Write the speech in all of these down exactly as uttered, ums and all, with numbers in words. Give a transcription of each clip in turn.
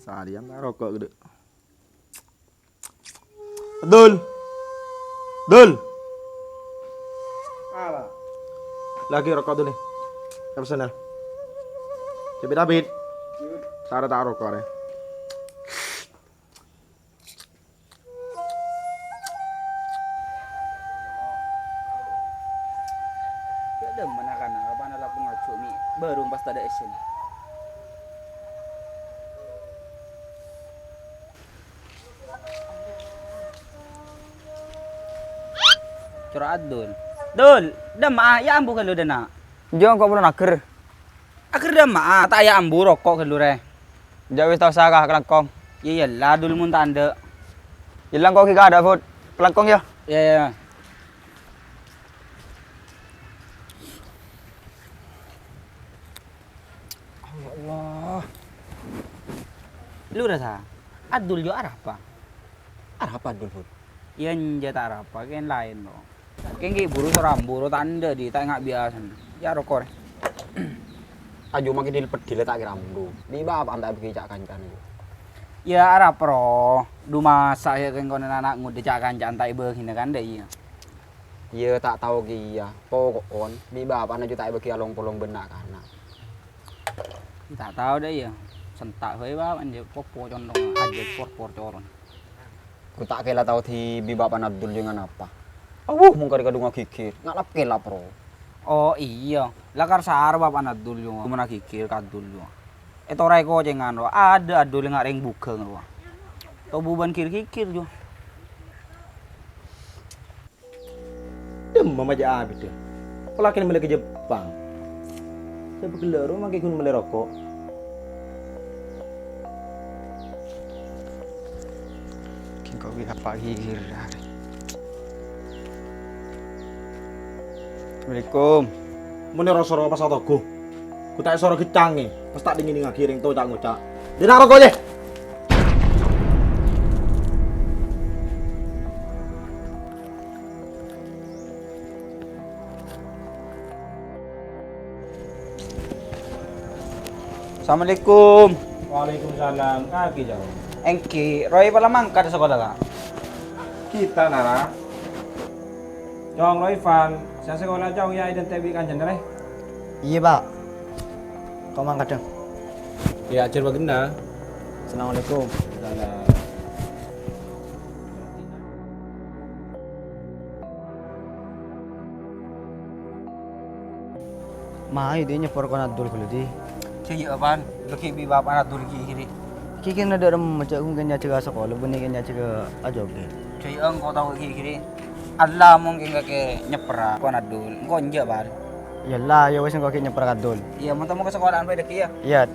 Tarian ta' roko' ghâdhu. Dul. Dul. Apa? Lagi roko' tuh nih. Personal. Cepet abit. Sara ta' roko' rè. Ya, dâmma na'-kana', apana la pangajhu' mè' bârung pas tadâ' essèna. Cora' Adul. Dul, dâmma'a, ya ambu ghâllu dâ' enna'. Jâ' engko' polo nager. Ager dâmma'a, ta' ya ambu roko' ghâllu rè. Jâ' wis ta' osa ka kalangkong. Iyâ, iyâ la, Dul, mon ta' endâ'. Iyâ la, engko' ghi' ka adâ', Fud. Kalangkong, yâ. Iyâ, iyâ. Ya Allah. Lu rasa, Adul jâ' arapa? Arapa Adul, Fud? Iyâ, enjâ' ta' arapa, kèng laèn, bro. Kèng ghi' buru sorambu, ro ta' endâ' di, ta' enga' biyasana. Ya, roko' rè. Aju makin dil-pedil ta' kèra ambu. Bi' bapa'an ta' èbâghi ca'-kancana, yu. Ya, arapa, ro? Du masa' ya kèng kono ana' ngodâ ca'-kancana ta' èbâghina kan, dâ' iyâ. Iyâ, ta' tao kèya. Poko'en, bi' bapa'an aju ta' èbâghi along-polong bân na'-kana'. Ta' tao dâ' iyâ. Senta' bhâi bapa'an jâ' popo condong ajât por-por coron. Gu ta' kèla tao dhibi' bapa'na Adul jâ' nganapa. Awuh, mongkar kadhungnga ghighir. Ngalap kèla, bro. Oh, iyâ. La kar sar bapa'na Adul jâ' monna ghighir ka Adul jâ'. Ètoraè kocèngan, ro. Adâ' Adul nga' rèng bhughâng, ro. Tobu bân gir-ghighir, jâ'. Dâmma ma' jâ' abidhâ. Polana kèng mellè ka Jepang. Sè pagghellâ' roma kèng ghun mellè roko'. Kèng engko' ghi' apa ghi' ghir arè. Assalamualaikum. Mon ro-soro pas atoghu. Gu ta' èsoro ghi' cangè, pas ta' dingngennaghi rèng towa ca'-ngoca'. Dina roko' jâ. Assalamualaikum. Waalaikumsalam. Kakè, Cong. Èngghi, Roy pala mangkat sakola, Ka'? Kita, Nara. Cong, Roy Van. Sè sakola, Cong, ya, idente' bi' kancana, rè. Iyâ, Pa'. Ko' mangkat, Dang. Iyâ, ajhâr bâghenna. Assalamualaikum. Salam. Ma, iyâ, dhi nyeppor ka Adul ghâllu, dhi. Jâ' iyâ, Pan. Lagi bi' bapa'na Adul ghi' ghiri. Ghi' kèng dâ' remma, jâ' ghun kèng nyajâ ka sakola, bânnè kèng nyajâ ka ajoghi. Jâ' iyâ, engko' tao ghi' ghiri. Alla mongkèn kakè nyepperra, kon Adul. Engko' enjâ', Bal. Iyâ la, iyâ wis, engko' ghi' nyepperra ka Adul. Iyâ, mon temmo ka sakola'an bhâi dhâggi', yâ. Iyâ.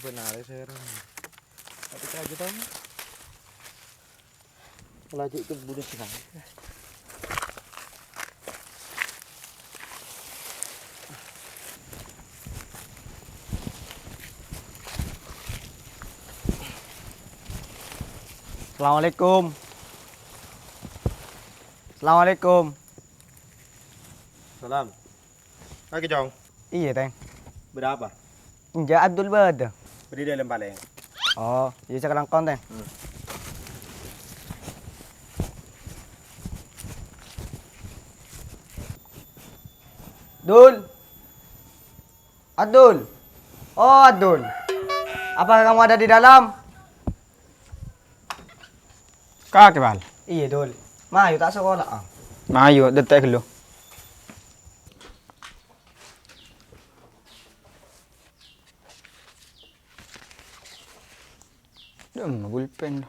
Benar, ya, saya orang. Tapi saya aja tahu. Laju ke budak sih. Assalamualaikum. Assalamualaikum. Salam. Lagi, Cong. Iyâ, Tèng. Berapa? Enjâ', Adul bâdâ. Bâdâ è dâlem palèng. Oh, iyâ, sakalangkong, Tèng. Hmm. Dul. Adul. Oh, Adul. Apakah kamu ada di dalam? Kakè, Bal. Iyâ, Dul. Mayu ta' sakola, ah. Mayu, dântè' ghâllu. Dâ'emma pulpen, dâ'.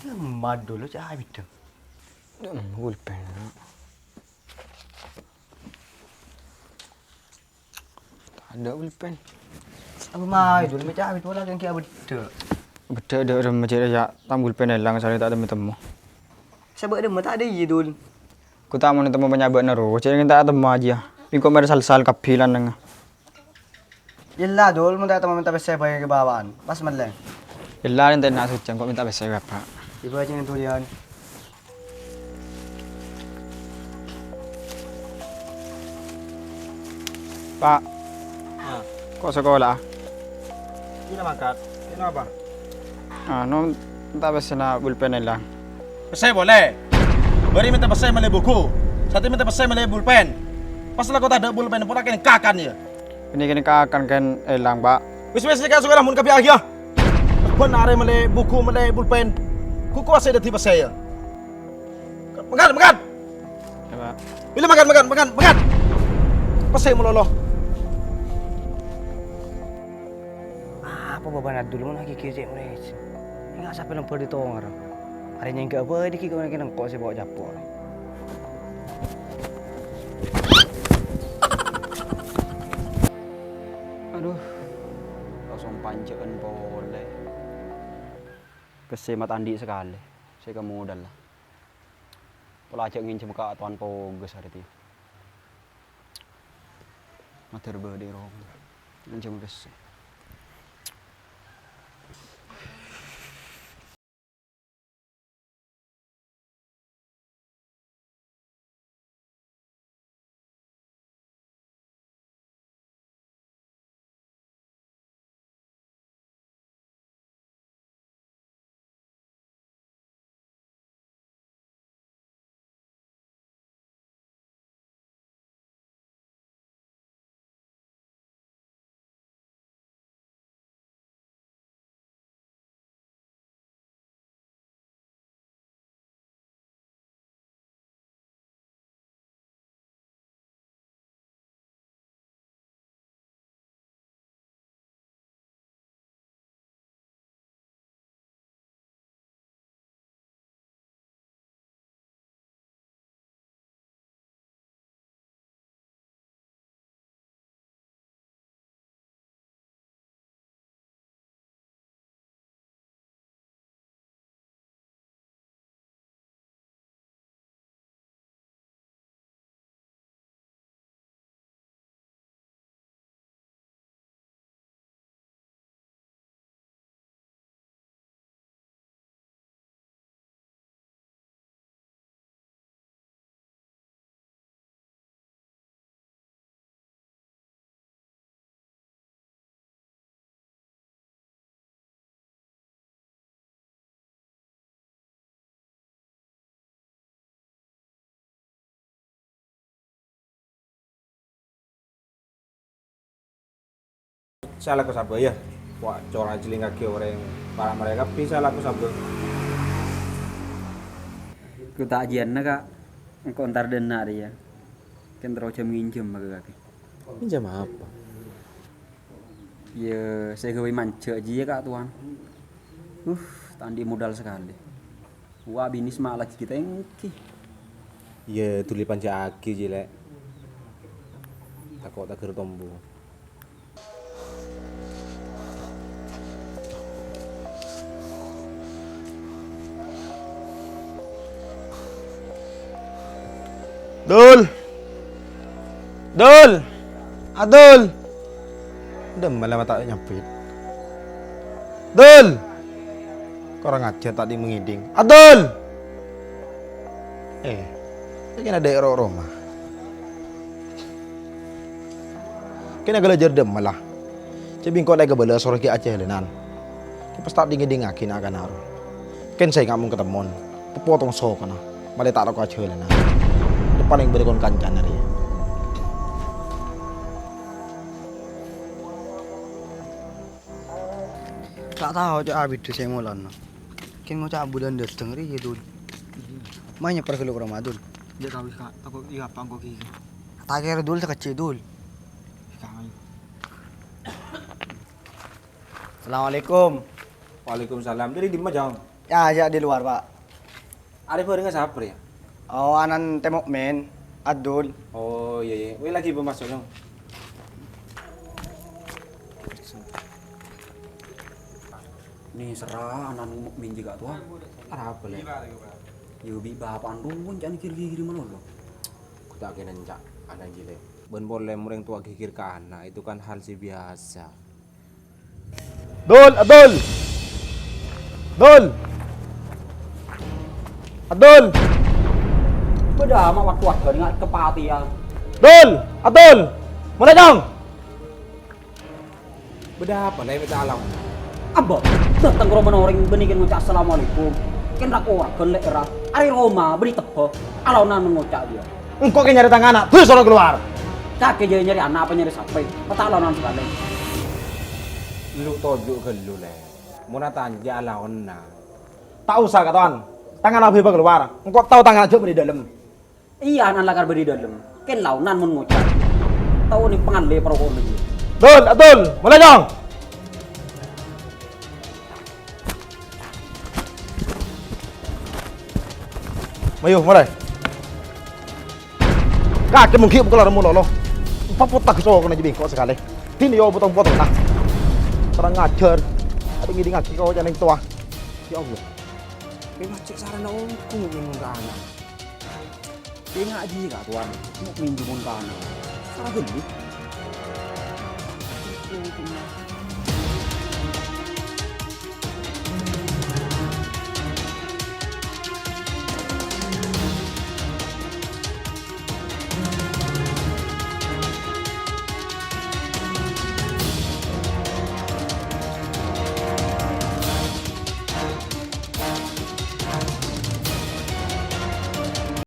Dâ'emma, Dul, ca' abit, dâ'. Dâ'emma pulpen, dâ'. Tadâ' pulpen. Apa mayu, Dul, mè' ca' abit pola kèng kèya beddhâ'. Beddhâ' dâ' remma jârèya, tang pulpen èlang, sarè ta' temmo-temmo. Sabâ' dâ'emma ta' dâ' iyâ, Dul. Ku ta' mon temmo panyabâ'na ro, jârèya ta' temmo ajiyâ. Bi' engko' marè sal-sal kabbhi lannengnga. Ella, Dul, mon ta' temmo mènta pèssè bhâi ka bapa'an. Pas mellè. Ella, rèntèna sojjhân engko' mènta pèssè ka bapa'. Iyâ, bhâi cèng duliyân. Pa'. Ah. Ko' sakola'a? Iyâ, mangkat. Kenapa? Anu, ta' pèssèna bulpen èlang. Pèssè polè. Bâri' mènta pèssè mellè buku. Satèya mènta pèssè mellè bulpen. Pas la ko' tadâ' bulpen, pora kèng kakan, yâ. Ini kèng kakan kan èlang, Pa'. Wis, wis, nèka sokola'a mon kabbhi aghiyâ. Bân arè mellè buku, mellè bulpen. Ko' kowasa dhâddhi pèssè, yâ. Mangkat, mangkat! Yâ, Pa'. Bilâ mangkat, mangkat, mangkat, mangkat! Pèssè malolo. Apa bâbâna Abdul ngono ghi' cè' mores? Enga' sapè lembur di tongor. Arè nyengga' bâi dikit kok nèng engko' sè po' capo'. Aduh, kosong panja'an polè. Pèssè ma' ta' andi' sakalè, sè kamodal la. Pola ajâ' ngènjhâm ka towan pogas arè tèya. Mator bâdâ è roma, ngènjhâm pèssè. Sala ko sabâ, yâ. Wa', cora' jhâlingngaghi orèng para' marè kabbhi sala ko sabâ. Ko ta' jiyâna, Ka'. Engko' entar dâ' enna' rèya. Kèng terro jhâm-ngènjhâm maka kakè. Ngènjhâm apa? Yâ, sè ghâbây manja jiyâ, Ka', Towan. Uh, ta' andi' modal sakalè. Wa' binè sè ma' lagi tèngghi. Iyâ, dhuli panja'aghi, Ji, Lè'. Tako' ta' ghâr tombu. Dul! Dul! Adul! Dâ' emma la ta' nyabbit. Dul! Korang ajhâr ta' ding-mangèding. Adul! Eh, kèng adâ' è ro-, roma. Kèng ghâlâjhâr dâ' emma la. Cè' bi' engko' la èkabâlâ soro ghi' ajhâlânan. Kèng pas ta' ding-ngèdingngaghi na'-kana' ro. Kèng saèngghâ mon katemmon, papotong sokona, malè ta' tako' ajhâlânan. Yâ palèng bâdâ kon-kancana rèya. Ta' tao, Cak, abidda sè molana. Kèng ngoca' bulân dâteng rèya, Dul. Mayu nyèpper ghâllu ka roma, Dul. Jhâ' tao, Ka'. Tako' iyâ apa engko' ghi. Ta' kèra, Dul, sakejjhâ', Dul. Ka', mayu. Assalamualaikum. Waalaikumsalam. Dâri dimma, Jang? Ya, ya, di luar, Pak. Arè bhârengnga sapa, yâ? Oh, ana'na Tè Mukmin, Adul. Oh, iyâ, iyâ. Wè, lagi bâ' maso', Jang. Nèserra ana'na Mukmin jiyâ, Ka', Towan. Arapa, Lè'? Yâ, bi' bapa'na rowa, ca'na ghir-ghighiri malolo. Kodhu ta' kènè, Cak, ana' jiyâ, Lè'. Bân polè mon orèng towa ghir-ghir ka ana', itu kan hal sè biyasa. Dul, Adul! Dul! Adul! Bâdâ ama' waktu adhâ' nga' kapatèyan. Dul! Adul! Molè, Cong! Bâdâ apa, Lè', mè' ta' alon? Abâ, dâteng ka romana orèng bânnè kèng ngoca' assalamualaikum. Kèng ra-koraghân, Lè', ra. Arè roma bânnè tebbhâ. Alonan mon ngoca' jiyâ. Engko' kèng nyarè tang ana', bâs soro kalowar. Kakè jiyâ nyarè ana' apa nyarè sapè? Mè' ta' alonan sakalè. Lu toju' ghâllu, Lè'. Mon atanya alonan. Ta' osa, katowan. Tang ana' bhâi bâ kalowar. Engko' tao tang ana' jhâ' bâdâ è dâlem. Iyâ, ana' lakar bâdâ è dâlem. Kèng laonan mon ngoca'. Tao nèng pangallè parokona jiyâ. Dul, Abdul, molè, Cong! Mayu, molè. Kakè mon ghi' kalowar malolo. Papotta sokona jiyâ bengko sakalè. Dinna yâ potong-potong, nah. Kurang ajar. Adhu ngèdingngaghi ka oca'na orèng towa. Ya Allah. Memang cè' sarana ongghu ngèdingngaghi ka ana'. Enga' jiyâ, Katowan, mon minjemon ka ana'. Sara ghâllu.